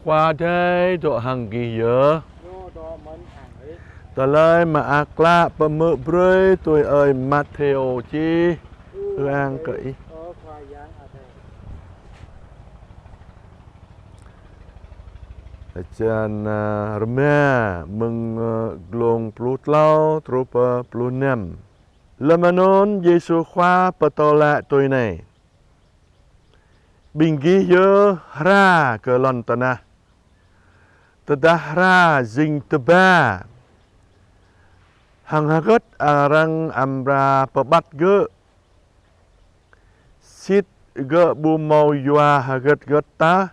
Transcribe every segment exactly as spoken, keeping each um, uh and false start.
Khua Adai dŏ hăng gih yơh. Ñu dŏ mơ̆n hăng ih. Tơlơi Mơak Klă pơhmư̆ brơi tui ơi Mathêô čih. Ư-ang kơ Ih, ơ Khua Yang Adai. Črăn, ơ, rơma, mơ̆ng, ơ, glông pluh klâo truh pơ pluh năm. Lơm anŭn Yêsu Khua pơtô laĭ tui anai: Ƀing gih yơh hra kơ lŏn tơnah. Tơdah hra jing tơba, hăng hơgĕt arăng amra pơƀăt gơ̆? Sĭt gơ̆ ƀu hmâo yua hơgĕt hơgĕt tah,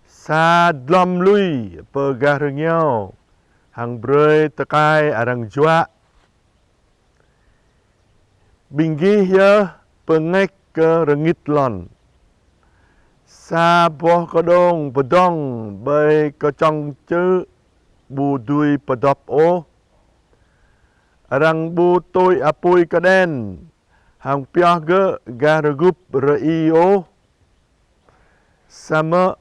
sa dlom lui pơ gah rơngiao, hăng brơi tơkai arăng juă. Ƀing gih yơh bơngač kơ rơngit lŏn. Sa boh kơđông pơdŏng ƀơi kơčŏng čư̆ ƀu dưi pơdŏp ôh. Arăng ƀu tui apui kơđen, hăng pioh gơ̆ gah rơgŭp rơi ôh. Samơ̆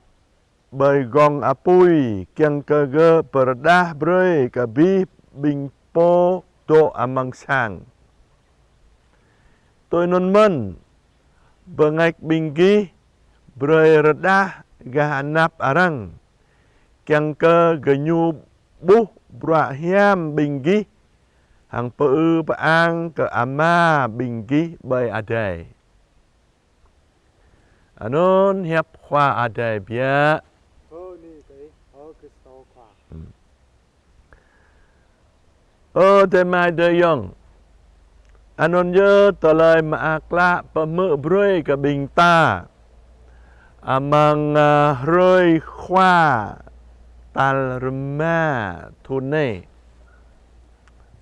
ƀơi gŏng apui, kiăng kơ gơ̆ pơrơđah brơi kơ abih ƀing pô dŏ amăng sang. Tui anŭn mơ̆n, bơngač ƀing gih brơi rơđah gah anăp arăng, kiăng kơ gơñu ƀuh bruă hiam ƀing gih, hăng pơư pơang kơ Ama ƀing gih ƀơi adai. Anŭn hiăp Khua Adai biă. Bơni kơ Ih, ơ Krist Khua. Hmm. Ơ adơi amai ayŏng, anŭn yơh Tơlơi Mơak Klă pơhmư̆ brơi kơ ƀing ta amăng, ơ, hrơi Khua tal rơma thŭn anai,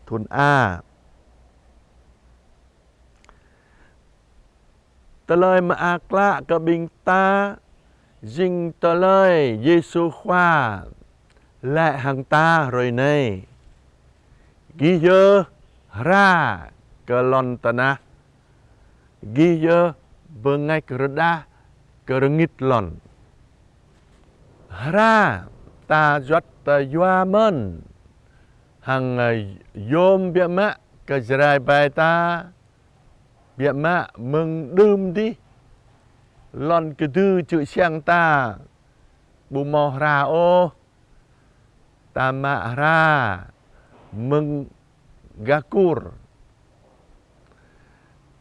thŭn A. Tơlơi Mơak Klă kơ ƀing ta jing tơlơi Yêsu Khua laĭ hăng ta hrơi anai: Gih yơh hra kơ lŏn tơnah. Gih yơh bơngač rơđah kơ rơngit lŏn. Hra ta juăt ta yua mơ̆n, hăng, ơ, yôm biă mă kơ Jrai ƀing ta, biă mă mơ̆ng đưm adih. Lŏn kơdư čư̆ siăng ta ƀu hmâo hra ôh. Ta mă hra mơ̆ng gah kur.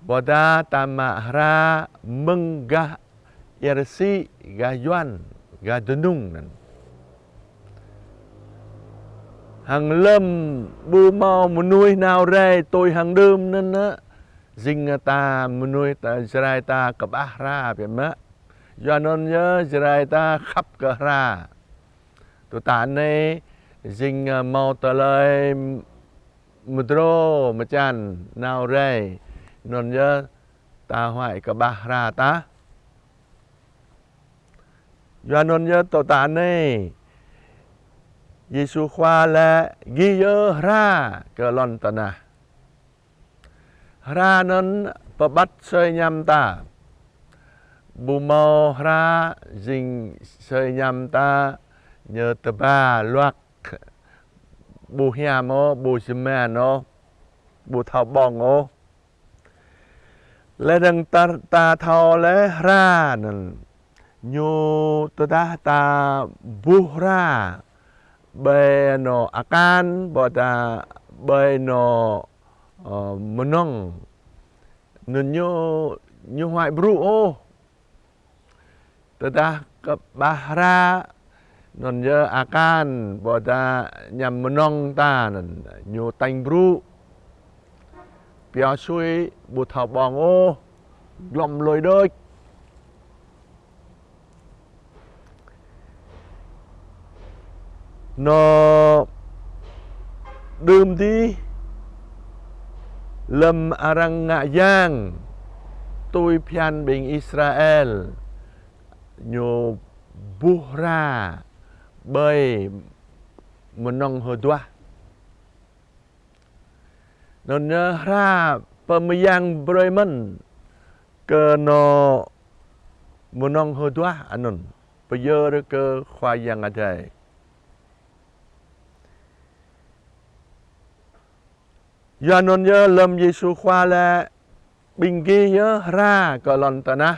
Ƀôdah ta mă hra mơ̆ng gah ia rơsĭ, gah yuan, gah dơnung anŭn. Hăng lơm ƀu hmâo mơnuih nao rai tui hăng đưm anŭn, ơ, jing ta mơnuih ta Jrai ta kơƀah hra biă mă. Yua anŭn yơh Jrai ta khăp kơ hra. Tui ta anai jing, ơ, hmâo tơlơi mơdrô mơčan nao rai, anŭn yơh ta huai kơƀah hra ta. Yua anŭn yơh tui ta anai, Yêsu Khua laĭ gih yơh hra kơ lŏn tơnah. Hra anŭn pơƀăt asơi añăm ta. Ƀu hmâo hra jing asơi añăm ta ñu tơba luăk, ƀu hiam ôh, ƀu jơman ôh, ƀu thâo ƀơ̆ng ôh. Laih dơ̆ng ta, ta thâo laih hra anŭn ñu tơdah ta buh hra ƀơi anŏ akan, ƀôdah ƀơi anŏ, ơ, mơnơ̆ng, anŭn ñu, ñu huai brŭ ôh. Tơdah kơƀah hra, anŭn yơh akan ƀôdah añăm mơnơ̆ng ta anŭn ñu tañ brŭ. Pioh sui ƀu thâo ƀơ̆ng ôh, glŏm lui đôč. Anŏ đưm adih lơm arăng ngă yang tui phiăn ƀing Israel, ñu buh hra ƀơi mơnơ̆ng hơduah. Anŭn yơh hra pơmơyang brơi mơ̆n kơ anŏ mơnơ̆ng hơduah anŭn. pơyơr kơ Khua Yang Adai. Yua anŭn yơh lơ̆m Yêsu Khua laĭ ƀing gih yơh hra kơ lŏn tơnah.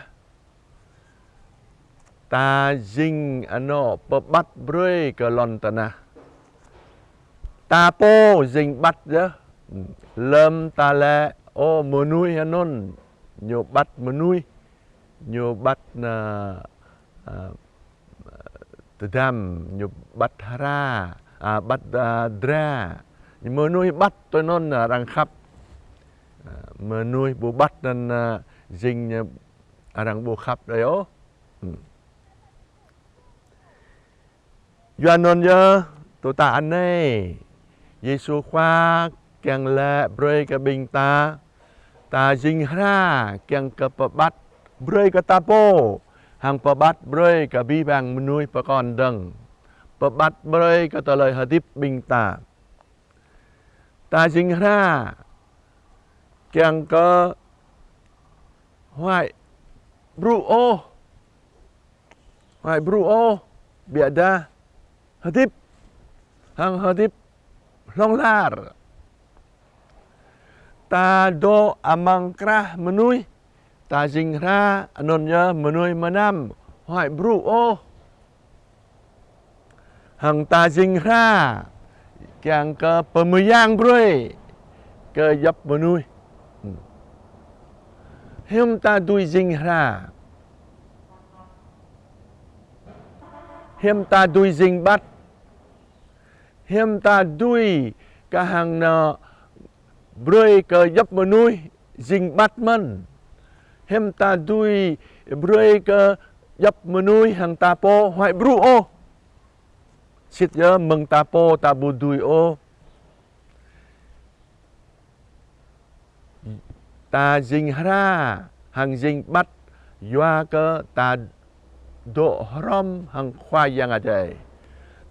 Ta jing anŏ pơƀăt brơi kơ lŏn tơnah. Ta pô jing ƀăt yơh. Lơ̆m ta laĭ, ơ, mơnuih anŭn, ñu ƀăt mơnuih, ñu ƀăt na, a, tơdăm, ñu ƀăt hra, a, ƀăt, a, dra. Mơnuih ƀăt tui anŭn arăng khăp. A, mơnuih ƀu ƀăt anŭn, a, jing, a, arăng ƀu khăp đơi ôh. Hm. Yua anŭn yơh, tui ta anai, Yêsu Khua kiăng laĭ brơi kơ ƀing ta, ta jing hra kiăng kơ pơƀăt brơi kơ ta pô, hăng pơƀăt brơi kơ abih bang mơnuih pơkŏn dơ̆ng, pơƀăt brơi kơ tơlơi hơdip ƀing ta. Ta jing hra kiăng kơ huăi brŭ ôh, huăi brŭ ôh, biă dah hơdip, hăng hơdip hlŏng lar. Ta dŏ amăng krah mơnuih, ta jing hra, anŭn yơh mơnuih mơnam huăi brŭ ôh. Hăng ta jing hra kiăng kơ pơmơyang brơi kơ djŏp mơnuih. Hiư̆m ta dưi jing hra? Hiư̆m ta dưi jing ƀăt? Hiư̆m ta dưi kơ hăng anŏ brơi kơ djŏp mơnuih jing ƀăt mơ̆n? Hiư̆m ta dưi brơi kơ djŏp mơnuih hăng ta pô huăi brŭ ôh? Sĭt yơh mơ̆ng ta pô ta ƀu dưi ôh. Ta jing hra hăng jing ƀăt yua kơ ta dŏ hrŏm hăng Khua Yang Adai.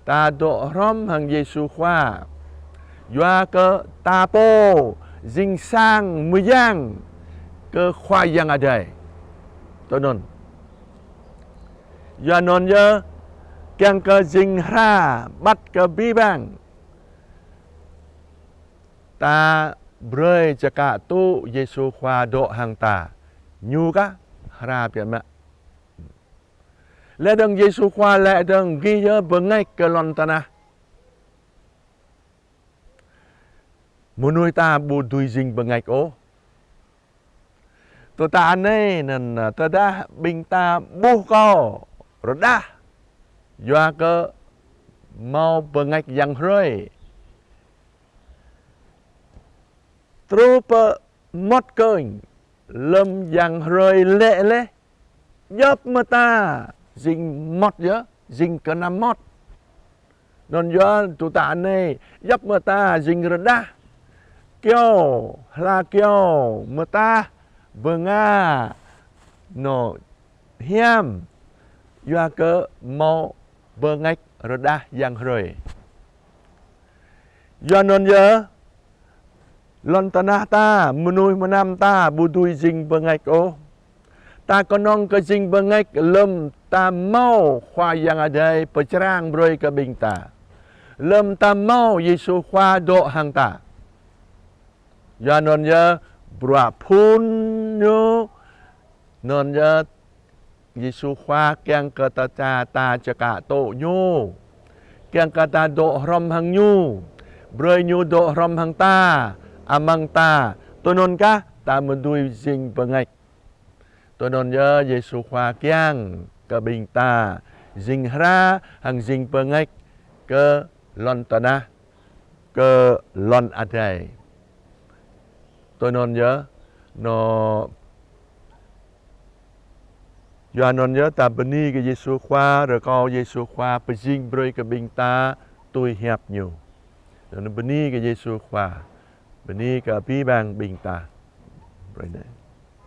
Ta dŏ hrŏm hăng Yêsu Khua yua kơ ta pô jing sang mơyang kơ Khua Yang Adai. Tui anŭn. Yua anŭn yơh, kiăng kơ jing hra ƀăt kơ abih bang, ta brơi čơkă tŭ Yêsu Khua dŏ hăng ta. Ñu kah hra biă mă. Laih dơ̆ng Yêsu Khua laĭ dơ̆ng gih yơh bơngač kơ lŏn tơnah. Mơnuih ta ƀu dưi jing bơngač ôh. Tui ta anai anŭn, tơdah ƀing ta ƀuh kâo rơđah, yua kơ hmâo bơngač yang hrơi. Truh pơ mŏt kơnh, lơ̆m yang hrơi lê̆ laih, djŏp mơta jing mŏt yơh, jing kơnăm mŏt. Anŭn yơh tui ta anai, djŏp mơta jing rơđah. Kyâo, hla kyâo, mơtah, bơnga, anŏ hiam, yua kơ hmâo bơngač rơđah yang hrơi. Yua anŭn yơh, lŏn tơnah ta, mơnuih mơnam ta, ƀu dưi jing bơngač ôh. Ta kơnơ̆ng kơ jing bơngač lơ̆m ta hmâo Khua Yang Adai pơčrang brơi kơ ƀing ta. Lơ̆m ta hmâo Yêsu Khua dŏ hăng ta. Yua anŭn yơh, bruă phŭn ñu, anŭn yơh, Yêsu Khua kiăng kơ ta, ta, ta čơkă tŭ ñu. Kiăng kơ ta dŏ hrŏm hăng ñu. Brơi ñu dŏ hrŏm hăng ta, amăng ta. Tui anŭn kah ta mơ̆ dưi jing bơngač. Tui anŭn yơh Yêsu Khua kiăng kơ ƀing ta jing hra hăng jing bơngač kơ lŏn tơnah, kơ lŏn adai. Tui anŭn yơh, anŏ, yua anŭn yơh ta bơni kơ Yêsu Khua, rơkâo Yêsu Khua pơjing brơi kơ ƀing ta tui hiăp ñu. Anŭn bơni kơ Yêsu Khua, bơni kơ abih bang ƀing ta. Brơi anai.